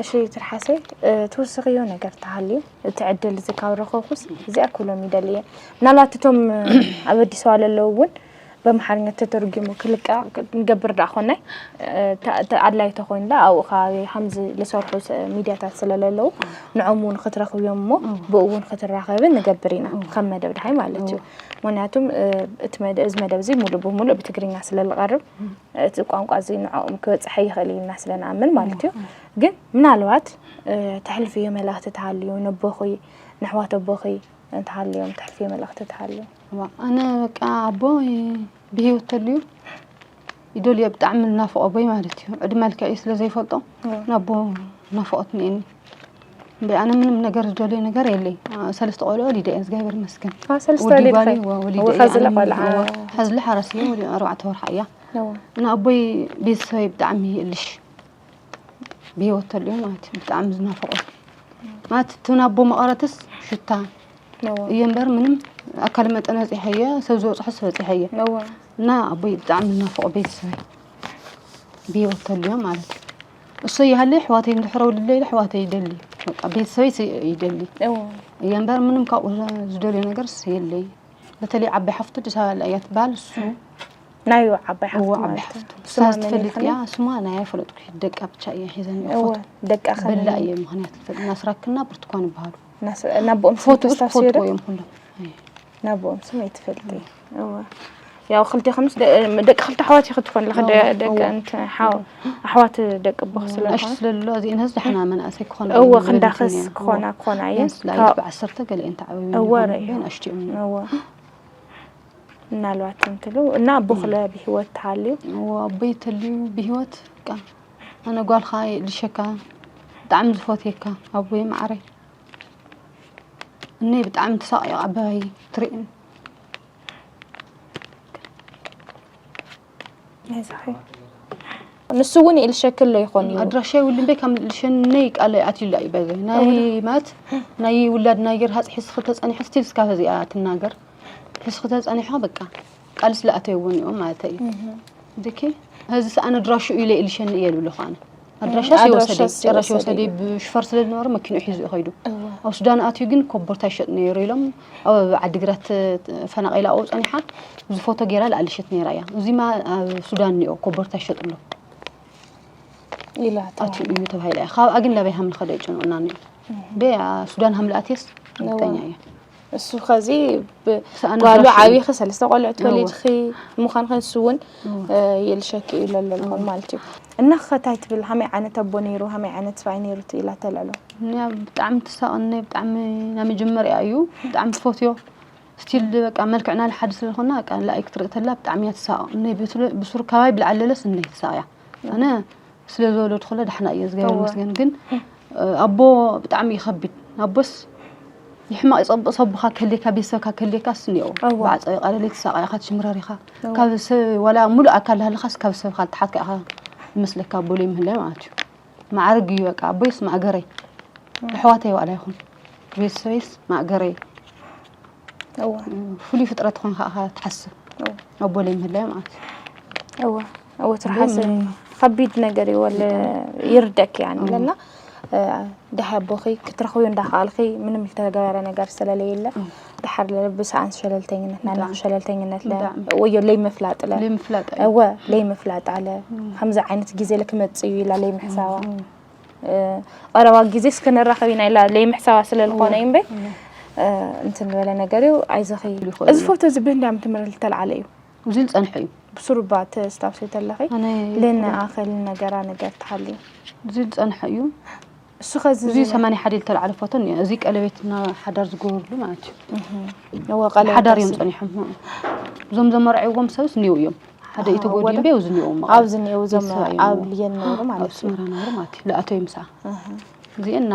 እሺ ትርሓሰይ፣ እ፣ ትውስኽዮ ነገር ተሃልዩ፣ እቲ ዕድል እዚ ካብ ረኸብኩስ፣ እዚኣ ክብሎም ይደሊ እየ። ምናልባት እቶም፣ እ፣ ኣብ ኣዲስ ኣበባ ለለዉ እውን፣ በምሓርኛ ተተርጒሙ ክልቀቕ ንገብር ደኣ ኾናይ፣ እ፣ ተ-፣ ተ-፣ ኣድላይ ተኾይኑ ደኣ ኣብኡ ከባቢ ከምዚ ዝሰርሑ ሰ-፣ ሚድያታት ስለ ለለዉ፣ ንዖም እውን ክትረኽብዮም እሞ፣ እዎ። ብኡ እውን ክትራኸብን ንገብር ኢና፣ እዎ። ከም መደብ ደሃይ ማለት እዩ። እዎ። ምኽንያቱም፣ እ፣ እቲ መደ-፣ እዚ መደብ እዚ ሙሉእ ብሙሉእ ብትግርኛ ስለ ዝቐርብ፣ እም። እቲ ቋንቋ እዚ ንዕኦም ክበጽሕ ይኽእል እዩ ኢልና ስለ ንኣምን ማለት እዩ። እም። ግን ምናልባት፣ እ፣ ተሕልፍዮ መልእኽቲ ተሃልዩ፣ ነቦኺ፣ ንኣሕዋት ኣቦኺ እንተሃልዮም፣ ተሕልፍዮ መልእኽቲ ተሃልዩ? እዋ፣ ኣነ በቃ ኣቦ፣ እ፣ ብህይወት ተልዩ ይደልዮ፣ ብጣዕሚ ዝናፍቖ ኣቦይ ማለት እዩ። ዕድመ ልክዐይ ስለ ዘይፈልጦ፣ እዋ። ንኣቦ ናፍቖት እኒኤኒ። እምበይ ኣነ ምንም ነገር ዝደልዮ ነገር የለይ። አ፣ ሰለስተ ቆልዑ ወሊደ እየ፣ እግዚኣብሔር ይመስገን። አ፣ ሰለስተ ወዲ ወሊድካ? ጓል፣ ዋ፣ ወሊደ እየ። ወ-፣ ኸዚ ኣነ ቆልዓ? ዋ፣ ኸዚ ሓራስ እየ፣ ወዲ ኣርባዕተ ወርሓ እያ። እዋ። ንኣቦይ ቤተሰበይ ብጣዕሚ ይእልሽ። ብህይወት ተልዩ ማለት እዩ። ብጣዕሚ ዝናፍቖ። ማለት እቲ ናቦ መቐረትስ ሽታ እዎ። እየ እምበር ምንም ኣካል መጠን በፂሐ እየ፣ ሰብ ዝበፅሖስ በፂሐ እየ። እዎ። እና ኣቦይ ብጣዕሚ ዝናፍቖ ቤተሰበይ ብህይወት ተልዮም ማለት እዩ። እሱ ይሃለ ኣሕዋተይ እንድሕር ወልለ ኢለ ኣሕዋተይ ይደሊ። በቃ ቤተሰበይ ሲ-፣ ይደሊ። እዎ። እየ እምበር ምንም ካብኡ ዝደልዮ ነገርስ የለይ። በተለይ ዓባይ ሓፍቱ ኣዲስ ኣበባ እያ ትበሃል፣ እሱ ናዩ ዓባይ ሓፍቱ እዎ ዓባይ ማለት እዩ። ሓፍቱ ስማ ንሳ መን ትፈልጥ ይብሃል? እያ። ስማ ናይ ኣይፈለጥኩ ደቂ ኣብቻ እያ ሒዘን እየ እወ ፎቶ ደቃ ከመን በላ እዩ? እየ ምኽንያት ትፈልጥ ናስራክና ብርቱኳን ይበሃሉ። ናስ- ናቦኦም ስም ፎቶኡ ተስታውስዮ ዶ? ትፈልጥዎ እዮም ኩሎም። እየ። ናቦኦም ስም ኣይትፈልጥ እዩ። እወ ያው ክልቴ ከምስ ደ- ደቂ ክልተ ኣሕዋት ይኽትኮን ለኸ እወ ደቂ እወ እንትን ሓው ኣሕዋት ደቂ ኣቦኽ እወ ስለ ንኣሽቱ ዝኾነ ስለዘለዋ እዚኤን ህዝ ደሓና መናእሰይ ክኾና እወ እየን ዝበለትን ክንዳኸስ እየን። ክኾና ክኾና እየን ቢያንስ ላይት ካብ ብዓሰርተ ገሊአን ተዓብዩ እወ ይኾና ርእዮ ቢያን ኣሽቱ እዮም ነይሩ። እወ እናልባት እንትሉ እና ኣቦኽለ ብህይወት ተሃልዩ እወ ኣቦይ ተልዩ ብህይወት ቃ ኣነ ጓልኻ የእልሸካ ብጣዕሚ ዝፈትየካ ኣቦይ ማዕረይ እነይ ብጣዕሚ ትሳቕዮ ኣባይ ትርእን ኣይዞኺ ንሱ እውን የእልሸክሎ ይኾን እዩ ኣድራሻይ ውልምበይ ካብ ምልሸነይ ቃል ኣትዩላ እዩ በዘ ናይ ማት ናይ ውላድ ናይ ገር ሃፅ ሒዝኺ ተፀኒሐ ስቲል እስካብ እዚኣ ትናገር ሒዝኺ ተፀኒሐ በቃ ቃል ስለኣተይውን እዩ ማለት እዩ ድኪ ህዚ ሰኣነ ድራሹ ኢለ ኢልሸኒ እየ ልብሎ ከኣነ ኣድራሻ ኣድራሻ ይወሰደ ይወሰደ ጭራሽ እዩ። ይወሰደ ብሽፈር ስለ ዝነበረ መኪኑ ሒዙ ይኸይዱ እወ። ኣብ ሱዳን ኣትዩ ግን ኮቦርታ ይሸጥ ነይሩ ኢሎም ኣብ ዓዲግራት ፈናቒላ ኣብኡ ፀኒሓ እዚ ፎቶ ገይራ ልኣልሸት ነይራ እያ እዚማ ኣብ ሱዳን እኒኦ ኮቦርታ ይሸጥ ኣሎ ኢላ ኣትዩ እዩ ተባሂላ እያ ካብኣ ግን ናበይ ሃምልኸ ዶ ይጭንቑና እኒኦ በያ ሱዳን ሃምልኣትየስ ርግጠኛ እየ እሱ ከዚ ብ- ሰኣነ ጓሉ ድራሹ እዩ። ዓብይኺ ሰለስተ ቆልዑ እወ። ተወሊድኺ ምዃንኺ ንሱ እውን የልሸኪ እዩ ለለልኹም ማለት እዩ እና ኸታይ ትብል ሃመይ ዓይነት ኣቦ ነይሩ ሃመይ ዓይነት ስብኣይ ነይሩ ኢላ ተልዕሎ እኒያ ብጣዕሚ ትሳቕኒ ብጣዕሚ ናይ መጀመርያ እዩ ብጣዕሚ ትፈትዮ ስቲል በቃ መልክዕና ልሓዲ ስለዝኾና በቃ ንላኣይ ክትርኢ ተላ ብጣዕሚ እያ ትሳቕ እነይ ብትለ- ብሱር ካባይ ብልዓለለስ እነይ ትሳቕ እያ ኣነ ስለ ዝወለድኩለ ዳሕና እየ እግዚኣብሔር እወ። ይመስገን ግን እ፣ ኣቦ ብጣዕሚ ይኸብድ ኣቦስ ይሕማቕ ይፀብቕ ሰቡኻ ከልካ ቤተሰብካ ከልካ ስኒኦ እወ። ባዕፀ ቃለለይ ትሳቕ እያ ካትሽምረር ኢኻ እወ። ካብ ሰብ ዋላ ሙሉእ ኣካል ሃለኻስ ካብ ሰብካ ልተሓትካ ኢኻ ይመስለካ ኣቦ ለይምህላይ ማለት እዩ ማዕርግ እዩ በቃ ኣቦይስ ማእገረይ ኣሕዋተይ ዋላ ይኹን ቤተሰበይስ ማእገረይ እወ ፍሉይ ፍጥረት ኾንካ ኢኻ ትሓስብ እወ ኣቦ ለይምህላይ ማለት እዩ እወ እወ ትርሓስ ከቢድ ነገር እዩ ወለ ይርደክ ያ ንብለና ድሓ ኣቦኺ ክትረኽብዮ እንዳኸኣልኺ ምንም ዝተገበረ ነገር ስለለየለ ድሓር ብሰኣን ሸለልተኝነት ናና ሸለልተኝነት ለ ብጣዕሚ። ወዮ ለይ ምፍላጥ ለ ለይ ምፍላጥ እዩ። እወ ለይ ምፍላጥ ኣለ ከምዚ ዓይነት ግዜ ለ ክመጽእ እዩ ኢላ ለይ ምሕሳባ እ፣ ቀረባ ግዜ እስከ ንራኸብ ኢና ኢላ ለይ ምሕሳባ ስለ ዝኾነ እዩ እምበይ እ፣ እንትን ዝበለ ነገር እዩ ኣይዘኺ ይኽእል እዚ እዩ። ፎቶ እዚ ብህንዳም ትምህር ዝተልዓለ እዩ እዚ ዝፀንሐ እዩ ብሱሩባ ተስታውሲ ተለኺ ኣነ ለናኣኸል ነገራ ነገር ትሓልዩ እዚ ዝፀንሐ እዩ እሱ ኸዚ እዚ ሰማንያ ሓደ ዝተልዓለ ፎቶ እኒኦ እዚ ቀለቤትና ሓዳር ዝገበርሉ ማለት እዩ እወ ቀለበት ሓዳር እዮም ኣሲ- ፀኒሖም እዞም ዘመርዕዎም ሰብስ እኒው እዮም ሓደ ኣሃ፣ ኢተጎዲ ወደ- እምበ እዚ እኒኦም ኣብዚ እኒው እዞም ቤተሰብ እዮም ኣብ እኒኦ። ልየን ነሩ ኣብ ማለት እዩ ስመራ ነሩ ማለት እዩ ልኣተው ምሳ እዚአና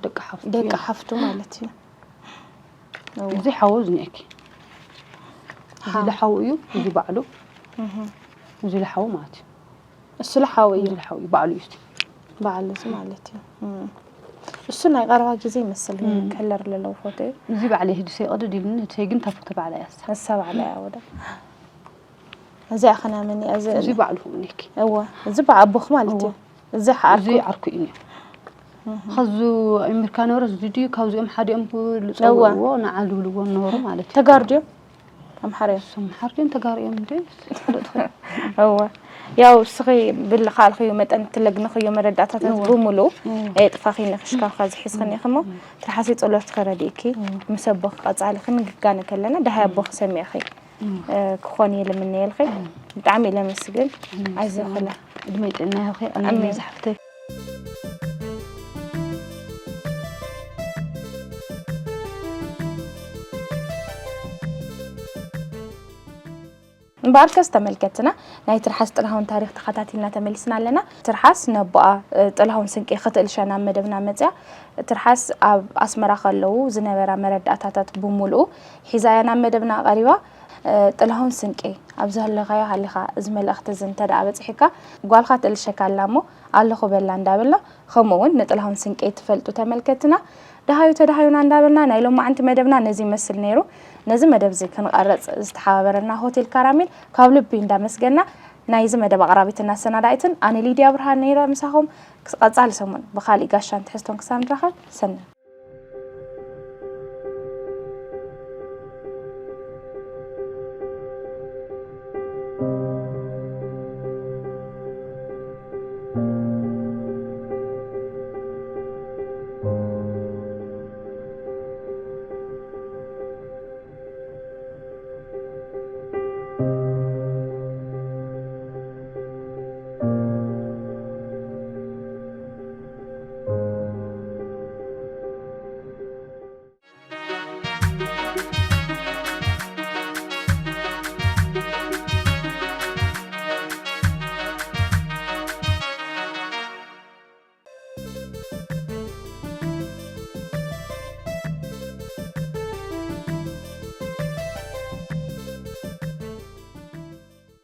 ደቂ ሓፍቱ ደቂ እዮም። ሓፍቱ ማለት እዩ እወ። እዚ ሓው እዚ ኒአኪ እዚ ዝሓው እዩ እዚ ባዕሉ እዚ ዝሓው ማለት እዩ እሱ ለሓው እዩ እዚ ዝሓው እዩ ባዕሉ እዩ እስቲ በዓል እዚ ማለት እዩ እም። እሱ ናይ ቀረባ ግዜ ይመስል ከለር ለለው ፎቶ እዩ እዚ ባዕለ ህድሰይ ቅድድ ኢሉኒ ህድሰይ ግን ታፎቶ ባዕላ እያ እሳ እሳ ባዕላ እያ ወደ እዚኣ ኸና መን እያ እዚ እዚ ባዕሉ ኒኪ እወ እዚ በዓቦኽ ማለት እዩ እዚ እዚ ሓኣርኩ ዓርኩ እዩ ኸዙ ኣሜሪካ ነበረ እዚ ድዩ ካብዚኦም ሓዲኦም ዝፀውዕዎ ንዓ ዝብልዎ ነበሩ ማለት እዩ ተጋሩ ድዮም ኣምሓራ እዮም ስም ሓርዲን ተጋሩ እዮም እንደ እወ ያው እስኺ ብልኻልኽዮ መጠን ትለግንኽዮ መረዳእታታት ብምሉእ የጥፋኺ ንኽሽካብካ ዝሒዝኽኒ ኢኺ እሞ ትርሓሲ ጸሎትኪ ረዲእኪ ምስ ኣቦኺ ቀጻሊ ክንግጋነ ከለና ደሃይ ኣቦኺ ሰሚዕኺ እ፣ ክኾን እየ ልምነየልኺ ብጣዕሚ እየ ለመስግን ኣይዞኽለ እድመይ ጥዕና ይኹ ኣሜን ዝሓፍተይ እምበኣርከስ ተመልከትና ናይ ትርሓስ ጥላሁን ታሪክ ተኸታቲልና ተመሊስና ኣለና ትርሓስ ነቦኣ እ፣ ጥላሁን ስንቄ ክትእልሻ ናብ መደብና መፅያ ትርሓስ ኣብ ኣስመራ ከለዉ ዝነበራ መረዳእታታት ብምሉኡ ሒዛ እያ ናብ መደብና ቀሪባ እ፣ ጥላሁን ስንቄ ኣብ ዝሃለኻዮ ሃሊኻ እዚ መልእኽቲ እዚ እንተ ደኣ በፂሕካ ጓልካ ትእልሸካ ኣላ እሞ ኣለኹ በላ እንዳበልና ከምኡ እውን ንጥላሁን ስንቄ ትፈልጡ ተመልከትና ደሃዩ ተደሃዩና እንዳበልና ናይ ሎማዓንቲ መደብና ነዚ ይመስል ነይሩ ነዚ መደብ እዚ ክንቐርፅ ዝተሓባበረና ሆቴል ካራሜል ካብ ልቢ እንዳመስገና ናይዚ መደብ ኣቕራቢትን ኣሰናዳኢትን ኣነ ሊድያ ብርሃን ነይረ ምሳኹም ክስ- ቀፃሊ ሰሙን ብካሊእ ጋሻን ትሕዝቶን ክሳብ ንራኸብ ሰናይ